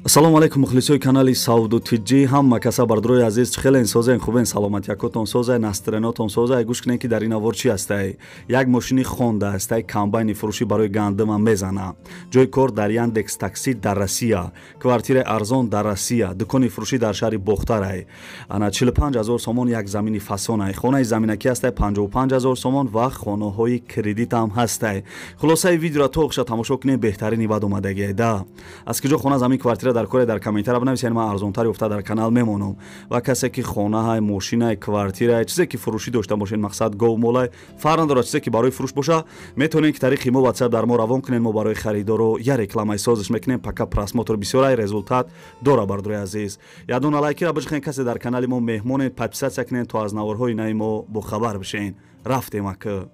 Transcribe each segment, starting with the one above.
Ассалому алайкум мухлисои канали Савду ТЖ, ҳама каса бардорои азиз, чӣ хелен созен, хубен, саломатиякотон созай, настроенотон созай. Гӯш кунед, ки дар ин навор чӣ ҳастай. Як мошини хонда ҳастай, комбайни фурӯшӣ барои гандума мезана. Ҷои кор дар Яндекс Такси дар Россия, квартираи арзон дар Россия, дукони фурӯшӣ дар шаҳри Бохтарай. Ана 45 000 сомон як замини фасонай. Хонаи заминакӣ ҳастай 55 000 сомон ва хонаҳои кредитам ҳастай. Хулосаи видеоро то охиша тамошо кунед, беҳтарини бад омадагиай да. Аз киҷо хона, замин, квартира дар коре, дар комментария бинависед, ман арзонтар ёфта дар канал мемонам. Ва касе ки хонаҳай, мошинай, квартирай, чизе ки фурӯшӣ дошта бошед, мақсад гов, молай, фарқ надорад, чизе ки барои фурӯш боша, метавонед ки тариқи мо WhatsApp дар мо равон кунед. Мо барои харидоро я рекламаи созиш мекунем. Пока просмотр бисёрай, результат дора. Бардорои азиз, ядона лайкира бижихен. Касе дар канали мо меҳмонед, подписаться кунед, то аз наворҳои нави мо бохабар бишен. Рафтем ака.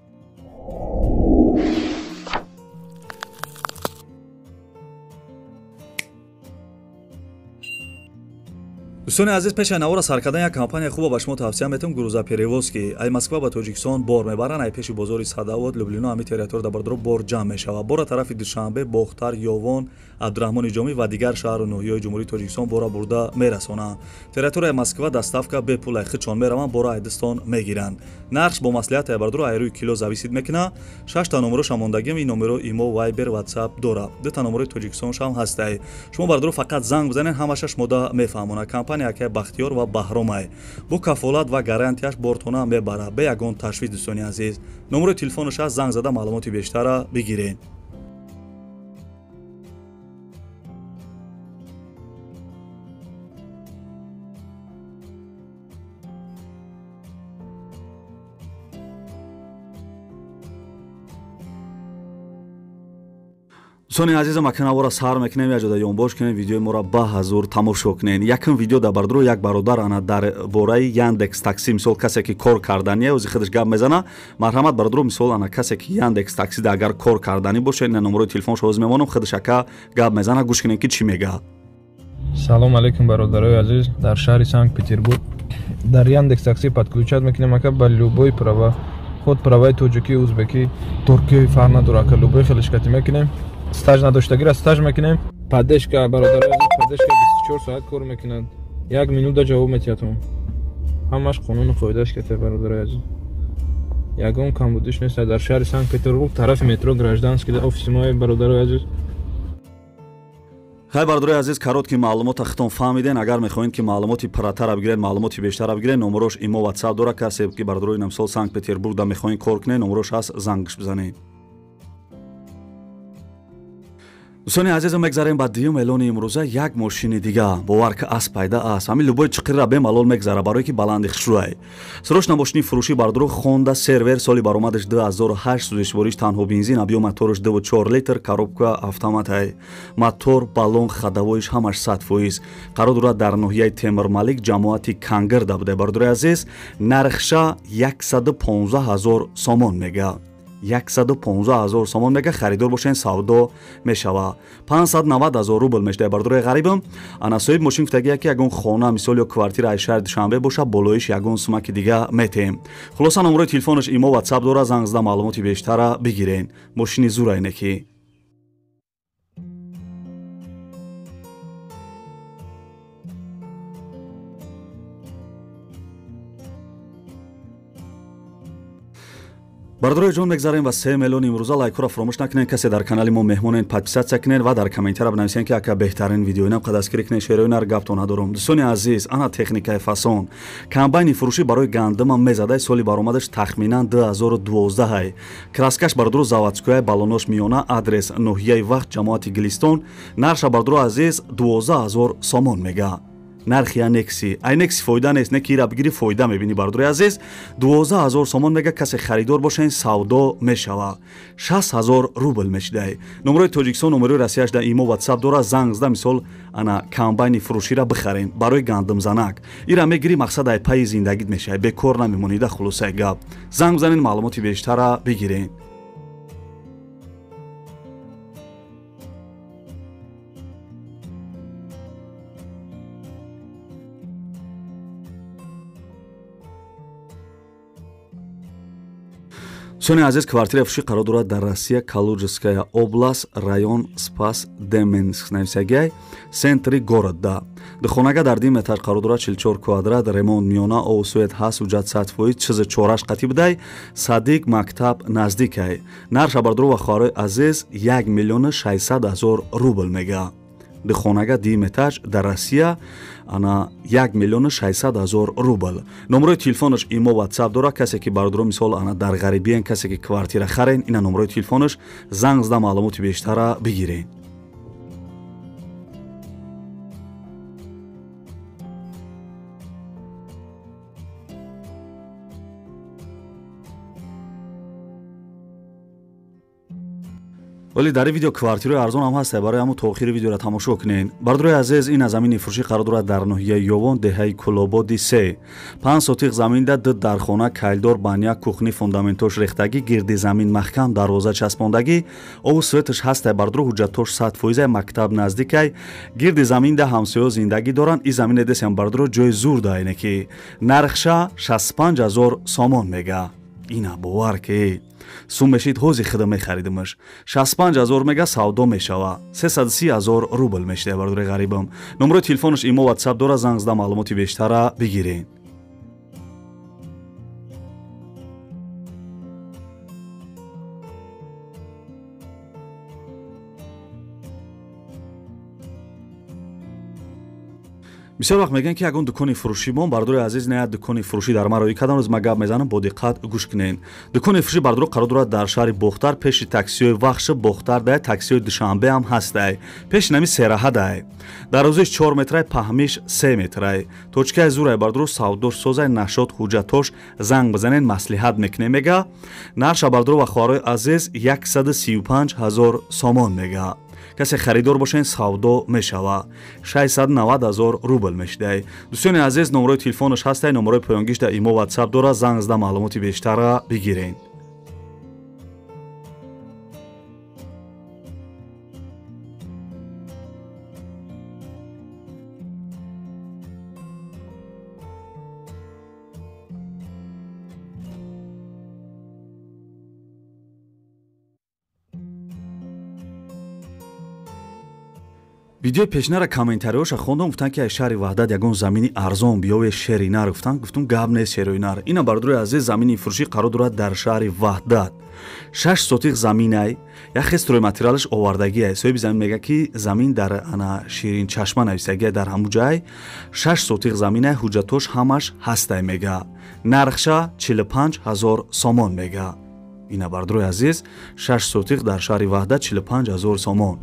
Дӯстони азиз, пеш аз навора сар кардан як компания хуба ба шумо тавсия метавам: грузоперевозки. Ай Москва ба Тоҷикистон бор мебаранд. Ай пеши бозори Садовод, Люблино, ҳами территория дар бардоро бор ҷамъ мешавад. Бора тарафи Душанбе, Бохтар, Ёвон, Абдураҳмони Ҷомӣ ва дигар шаҳру ноҳияҳои Ҷумҳурии Тоҷикистон бора бурда мерасонанд. Территорияи Москва доставка бепул, ай худшон мераванд, бора айдистон мегиранд. Нархш бо маслиҳат, ай бардоро, ай рӯи кило зависит мекунад. Шашта номероша мондагим, ин номеро имо, Вайбер, Ватсап дора. Дута номерои Тоҷикистоншам ҳастай. Шумо бардоро фақат занг бизанед, ҳамаша шумода мефаҳмонад. Компания акай Бахтиёр ва Баҳромай бо кафолат ва гарантияш бортона мебарад, бе ягон ташвиш. Дӯстони азиз, номерои телефонаш аст, занг зада маълумоти бештара бигиред. Дӯстони азизам, ака навора сар мекунем, як ҷода ёнбош кунем, видеои моро ба ҳазур тамошо кунем. Якум видео дар бардоро як бародар ана дар бораи Яндекс Такси, мисол касе ки кор кардание, ози худаш гап мезана. Марҳамат, бародаро, мисол ана касе ки Яндекс Таксида агар кор карданӣ боша, ина номерои телефоншо ҳозир мемонам, худаш ака гап мезана, гӯш кунем, ки чӣ мега. Салом алейкум, бародарои азиз. Дар шаҳри Санкт Петербург дар Яндекс Такси подключать мекунем, ака, ба любой права, худ праваи тоҷикӣ, узбекӣ, туркӣ, фарқ надорад, ака, любой хелишкатӣ мекунем. Стаж надоштагира стаж мекунем. Поддержка, бародарои азиз, поддержка 24 соат кор мекунад, як минута ҷавоб метиҳатон. Ҳамаш қонуну қоидааш ката, бародарои азиз, ягон камбудиш нест. Дар шаҳри Санкт Петербург, тарафи метро Гражданский офиси мо, бародарои азиз. Хай, бародарои азиз, короткий маълумота хитон фаҳмиден. Агар мехоҳед, ки маълумоти пурратара бигиред, маълумоти бештара бигиред, номерош имо, Ватсап дора. Касе ки, бародарои, мисол Санкт Петербургда мехоҳед кор кунед, номерош ҳаст, зангш бизанед. Дӯстони азизам, мегзарем ба дуюм эълони имрӯза. Як мошини дига, бовар ки асп пайда аст, ҳамин любой чиқирра бемалол мегзара, барое ки баланди хушрӯай. Срочно мошини фурӯшӣ, бардоро, Хонда Сервер, соли баромадаш 2008, сӯзишвориш танҳо бензин, объём мотораш 2,4 литр, коробка автоматай, мотор, баллон, ходовойш ҳамаш 100%. Қарор дорад дар ноҳияи Темурмалик, ҷамоати Кангирда буда. Бародарои азиз, нархша 115 ҳазор сомон мега, 115 ҳазор сомон мега. Харидор бошен, савдо мешава. 590 ҳазор рубл мешуда, бардорои ғарибам. Ана соҳиб мошин гуфтагия, ки ягон хона, мисол, ё квартира ай шаҳри Душанбе боша, болоиш ягон сумаки дига метем. Хулоса, номерои телефонаш имо, Ватсап дора, занг зада маълумоти бештара бигирен. Мошини зурайне ки. Бародарои ҷон, мегзарем ба се миллион имрӯза. Лайкҳоро фаромӯш накунед. Касе дар канали мо меҳмонед, подписаться кунед ва дар комментария бинависед, ки ака беҳтарин видеоинам қадастгирӣ кунед. Шерои нар гаптон надорам. Дӯстони азиз, ана техникаи фасон, комбайни фурӯшӣ барои гандумам мезадай. Соли баромадаш тахминан 2012, краскаш, бародаро, заводскоя, балонош миёна. Адрес ноҳияи Вахт, ҷамоати Гилистон. Нарша, бародаро азиз, 12 ҳазор сомон мега. Нархи анекси, айнекси фоида нест, не ки ира бигирӣ, фоида мебинӣ. Бародари азиз, 12 000 сомон мега. Касе харидор бошен, савдо мешава. 60 000 рубл мешидай. Номерои Тоҷикистон, номерои Россияш да имо, Ватсап дора, занг зада, мисол, ана комбайни фурӯшира бихарем барои гандумзанак. Ира мегирӣ, мақсад ай пайи зиндагит мешавӣ, бекор намемонида. Хулосаи гап, занг бизанед, маълумоти бештара бигирен. Дӯстони азиз, квартира фурӯшӣ қарор дорад дар Россия, Калужская область, район Спас Деменск нависагиай, центри городда. Духонага дар 10 метр қарор дорад, 44 квадрат, ремонт миёна, об свет ҳаст, ҳуҷҷат 100%, чизи чораш қатӣ будай, садик мактаб наздикай. Нарха бардору ва хоҳарои азиз 1 600 000 рубл мега. Духонага 10 метр дар Россия ана 1 600 000 рубл. Номерои телефонаш имо WhatsApp дора. Касе ки бародаро мисол ана дар ғарибиен, касе ки квартира харен, ина номерои телефонаш, занг зада маълумоти бештара бигирен. Вале дар видео квартираи арзон ҳам ҳаст, барои ҳамун то охири видеоро тамошо кунед. Бародарои азиз, ин аз замини фурӯшӣ қарор дорад дар ноҳияи Ёвон, деҳаи Кулободи 3. 5 сотиқ заминда, 2 дархона, кайлдор, баня, кухни, фундаментош рехтагӣ, гирди замин маҳкам, дарвоза часпондагӣ, обу светаш ҳастай, бародаро, ҳуҷҷатош 100%, мактаб наздикай, гирди заминда ҳамсоё зиндагӣ доранд. Ин замине десям бародаро ҷои зур да, ине ки нархша 65 000 сомон мега. Ина бовар ки сум мешид, ҳози хида мехаридимаш. 65 000 мега, савдо мешава. 330 000 рубл мешида, бародари ғарибам. Номерои телефонаш имо WhatsApp дора, занг зада маълумоти бештара бигирен. Бисёр вақт мегӯянд, ки ягон дукони фурӯшӣ мон, бардори азиз, не як дукони фурӯшӣ дар ман роӣ кардам, рӯз ман гап мезанам, бо диққат гӯш кунед. Дукони фурӯшӣ бардоро қарор дорад дар шаҳри Бохтар, пеши таксиҳои Вахши Бохтар дай, таксиҳои Душанбе ҳам ҳастай, пеши нами сераҳадай. Дарозиш 4 метрай, паҳмиш 3 метрай. Точкаи зурай бардоро, савдош созай, нашод ҳуҷҷатош, занг бизанед, маслиҳат мекунем мега. Нарша бардоро ва хоҳарои азиз 135 000 сомон мега. Касе харидор бошен, савдо мешава. 690 000 рубл мешидай. Дӯстони азиз, номерои телефонаш ҳастай, номерои поёнгиш дар имо WhatsApp дора, занг зада маълумоти бештара бигирен. Видеои пешинара комментариҳоша хондам, гуфтанд, ки аз шаҳри Ваҳдат ягон замини арзон биёве, шери нар гуфтанд. Гуфтум, гап нест, шерои нар. Ина бародарои азиз, замини фурӯшӣ қарор дорад дар шаҳри Ваҳдат. 6 сотиқ заминай, як хел стройматериалаш овардагиай. Соҳиби замин мегӯяд, ки замин дар ана Ширинчашма нависагиай, дар ҳамун ҷай 6 сотиқ заминай, ҳуҷҷатош ҳамаш ҳастай мега. Нархша 45 000 сомон мега. Ина бародарои азиз, 6 сотиқ дар шаҳри Ваҳдат 45 000 сомон,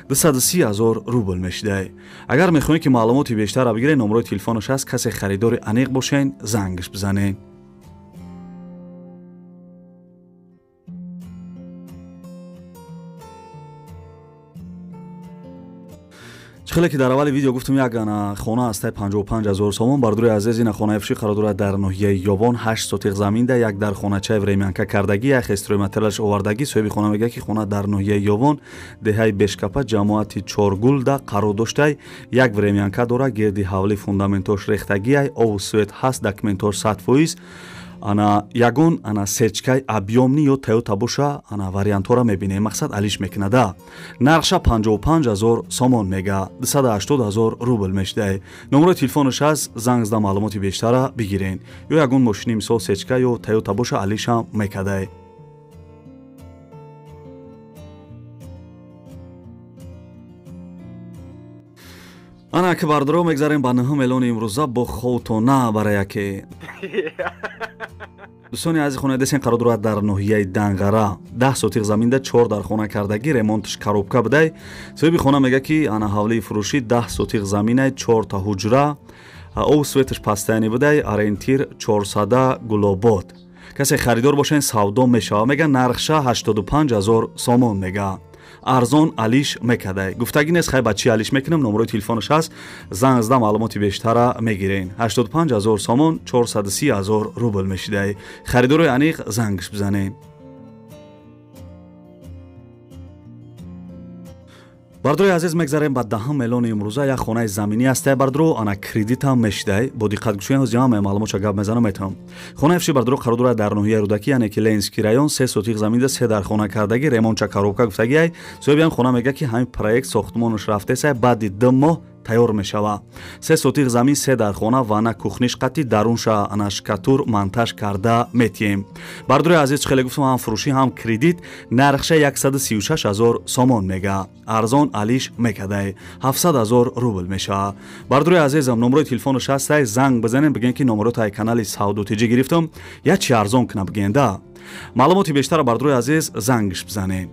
230 000 рубл мешидай. Агар мехоҳед, ки маълумоти бештарро бигиред, номерои телефонаш ҳаст, касе харидори аниқ бошен, зангаш бизанед. Хеле ки дар аввали видео гуфтам, як ана хона ҳастай 55 000 сомон. Бародарои азиз, ина хонаи фурӯшӣ қарор дорад дар ноҳияи Ёвон, 8 сотиқ заминда, як дар хоначаи времянка кардагӣ, як стройматериалаш овардагӣ. Соҳиби хона мегӯяд, ки хона дар ноҳияи Ёвон, деҳаи Бешкапа, ҷамоати Чоргулда қарор доштай, як времянка дора, гирди ҳавли фундаментош рехтагиай, обу свет ҳаст, документош 100%. Ана ягон ана сечкаи объёмный ё Тойота боша, ана вариантҳоро мебинем, мақсад алиш мекунада. Нархша 55 000 сомон мега, 280 000 рубл мешидай. Номерои телефонаш ҳаст, занг зада маълумоти бештара бигирен. Ё ягон мошини мисол сечка ё Тойота боша, алишам мекадай. Ана ки бардоро, мегзарем ба нӯҳум эълони имрӯза бо ховтона бара яке. Дӯстони азиз, хонаи десен қарор дорад дар ноҳияи Данғара, 10 сотиқ заминда, 4 дар хона кардагӣ, ремонташ коробка будай. Соҳиби хона мегӯяд, ки ана ҳавлии фурӯшӣ, 10 сотиқ заминай, 4 та ҳуҷра, об светаш пастаяни будай, ориентир 400 Гулобод. Касе харидор бошен, савдо мешава мега. Нархша 85 000 сомон мега. Арзон алиш мекадай. Гуфтагӣ нест, хай ба чӣ алиш мекунам, номерои телефонаш ҳаст, занг зада маълумоти бештара мегирен. 85 000 сомон, 430 000 рубл мешидай. Харидорои аниқ зангш бизанед. Бардрои азиз, мегзарем ба 10 эълони имрӯза. Як хонаи заминӣ ҳастай бардро, ана кредитам мешидай. Бо диққат гӯшед, ҳозир ҳамаи маълумотша гап мезанам метавам. Хонаи фурӯши бардро қарор дорад дар ноҳияи Рӯдакӣ, яъне ки Ленинский район, 3 сотих заминда, 3 дар хона кардагӣ, ремонтча коробка гуфтагиай. Соҳиби ҳам хона мегӯяд, ки ҳамин проект сохтмонаш рафтесай, баъди 2 моҳ тайёр мешавад. 3 сотих замин, 3 дар хона ва ана кухниш қати дарунша ана шкатур монтаж карда метиҳем. Бардрои азиз, хеле гуфтам, ҳам фурӯшӣ ҳам кредит, нархша 136 000 сомон мега. Арзон алиш мекадай, 700 000 рубл мешавад. Бардрои азизам, номерои телефонаш ҳастай, занг бизанем, бигӯем ки номеро тай канали Савдо ТЖ гирифтам, як чи арзон кунам бигӯем да. Маълумоти бештара бардрои азиз зангш бизанем.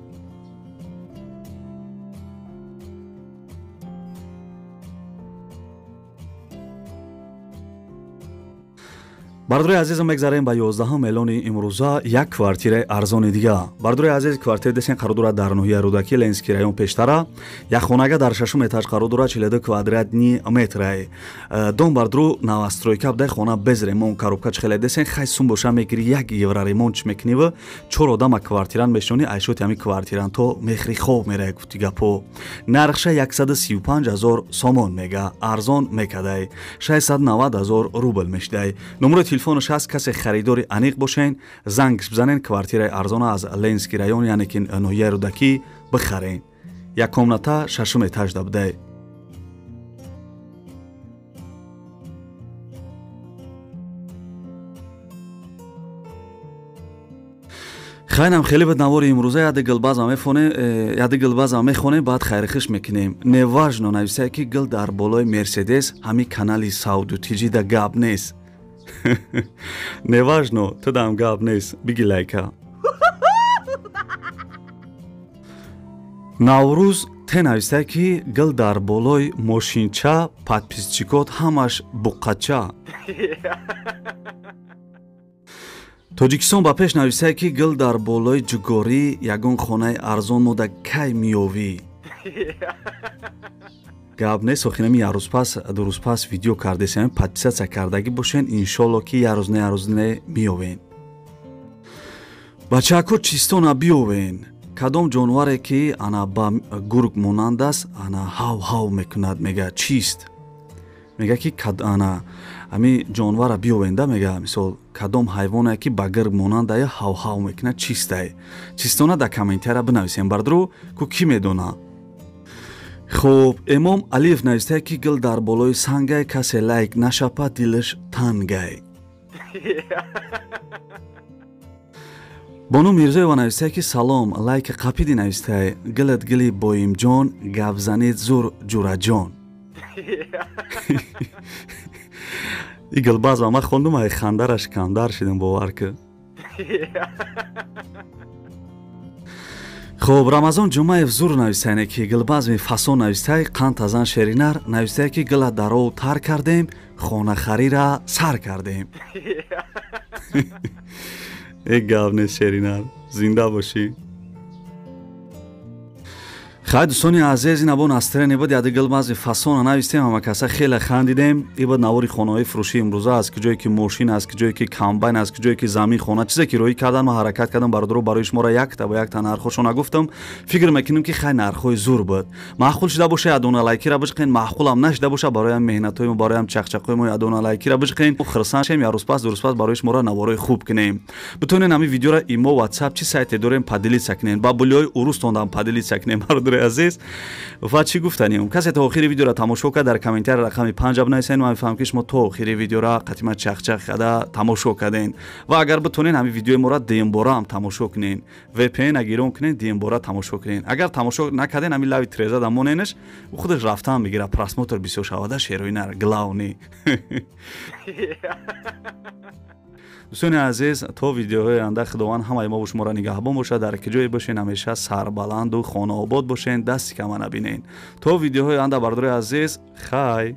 Бардрои азизам, мегзарем ба 11 эълони имрӯза. Як квартираи арзони дига. Бардрои азиз, квартира десен қарор дорад дар ноҳияи Рӯдакӣ, Ленинский район пештара. Як хонага дар 6 этаж қарор дорад, 42 квадратни метрай. Дом бардро новостройка буда, хона без ремонт, коробка чхеле десен, хай сум боша мегири, 1 евро ремонт мекуниву, 4 одама квартиран мешони, айшоти ҳами квартиран то мехри хоб мерай гуфти гапо. Нархша 135 000 сомон мега, арзон мекадай, 690 000 рубл мешидай. Номерои телефонаш ҳаст, касе харидори аниқ бошен, зангш бизанен, квартираи арзона аз Ленинский район, яъне ки ноҳияи Рӯдакӣ бихарен. Як комната 6 этажда будай. Хайнам хеле буд навори имрӯза. Яде гилбаза мефонем, яде гилбаза мехонем, баъд хайрихиш мекунем. Неважно, нависае ки гил дар болои Мерседес, ҳами канали Савдо ТЖ да гап нест. Неважно, ту дам гап нест, биги лайка. Наврӯз те нависае ки гил дар болои мошинча, подписчикот ҳамаш буққача. Тоҷикистон ба пеш нависае ки гил дар болои ҷугорӣ, ягон хонаи арзон мода кай меёвӣ. Гап нест, охинами як рӯз пас, 2 рӯз пас видео кардесем, подписатсия кардагӣ бошен, иншолло ки як рӯз не як рӯз не меёвен. Бачако чистона биёвен. Кадом ҷонваре ки ана ба гург монанд аст, ана ҳав ҳав мекунад, мега чист? Мега ки ана ами ҷонвара биёвенда, мега мисол кадом ҳайвоне ки ба гург монандая ҳав ҳав мекунад, чистай? Чистона дар комментария бинависем бардро, ку ки медона. Хуб, Эмом Алиев навистае ки гил дар болои сангай, касе лайк нашапад, дилаш тангай. Бону Мирзоева навистае ки салом, лайк қапиди навистае, гилат гили боимҷон, гап занед зур ҷураҷон. И гилбазва ман хондум, ай хандараш камдар шидам, бовар ки. Хуб, Рамазон Ҷумаев зур навистае ки гилбазми фасон навистае, қанд тазан шеринар навистае ки гила даров тар кардем, хонахарира сар кардем. Э гап нест шеринар, зинда бошӣ. Хай дӯстони азиз, ин абон астрени буд, яде гилбазми фасона навистем, ҳама каса хеле хандидем. И буд навори хонаҳои фурӯшии имрӯза, аз куҷое ки мошин, аз куҷое ки комбайн, аз куҷое ки замин, хона, чизе ки роҳӣ кардан, ман ҳаракат кардам бародаро барои шуморо якта ба якта нархҳошо нагуфтам. Фикр мекунем ки хай нархҳои зур буд. Маъқул шуда боша ядона лайкира биҷиқен, маъқулам нашуда боша бароям меҳнатҳои мо, бароям чақчақҳои мо ядона лайкира биҷиқен. Хурсанд шем, як рӯз пас, 2 рӯз пас барои шуморо наворои хуб кунем. Битонен ҳамин видеоро имо, WhatsApp чи сайте дорем поделиться кунем, ба булиҳои урустондан поделиться кунем. Бародари азиз, ва чӣ гуфтанем? Касе то охири видеоро тамошо кард, дар комментария рақами 5 бинависен. Ман мефаҳмам ки шумо то охири видеоро қатима чақчақ карда тамошо карден. Ва агар битонен ҳамин видеои моро дуюмбора ҳам тамошо кунен, VPN гирон кунен, дуюмбора тамошо кунен. Агар тамошо накарден, ҳамин лави треза да моненаш, ӯ худаш рафтан мегирад, просмотр бисёр шавада, шероинар главни. Дӯстони азиз, то видеоҳои оянда Худованд ҳамаи мо бо шуморо нигаҳбон бошад. Дар ки ҷое бошен, ҳамеша сарбаланду хонаобод бошен, дасти кама набинен. То видеоҳои оянда, бародарои азиз, хай.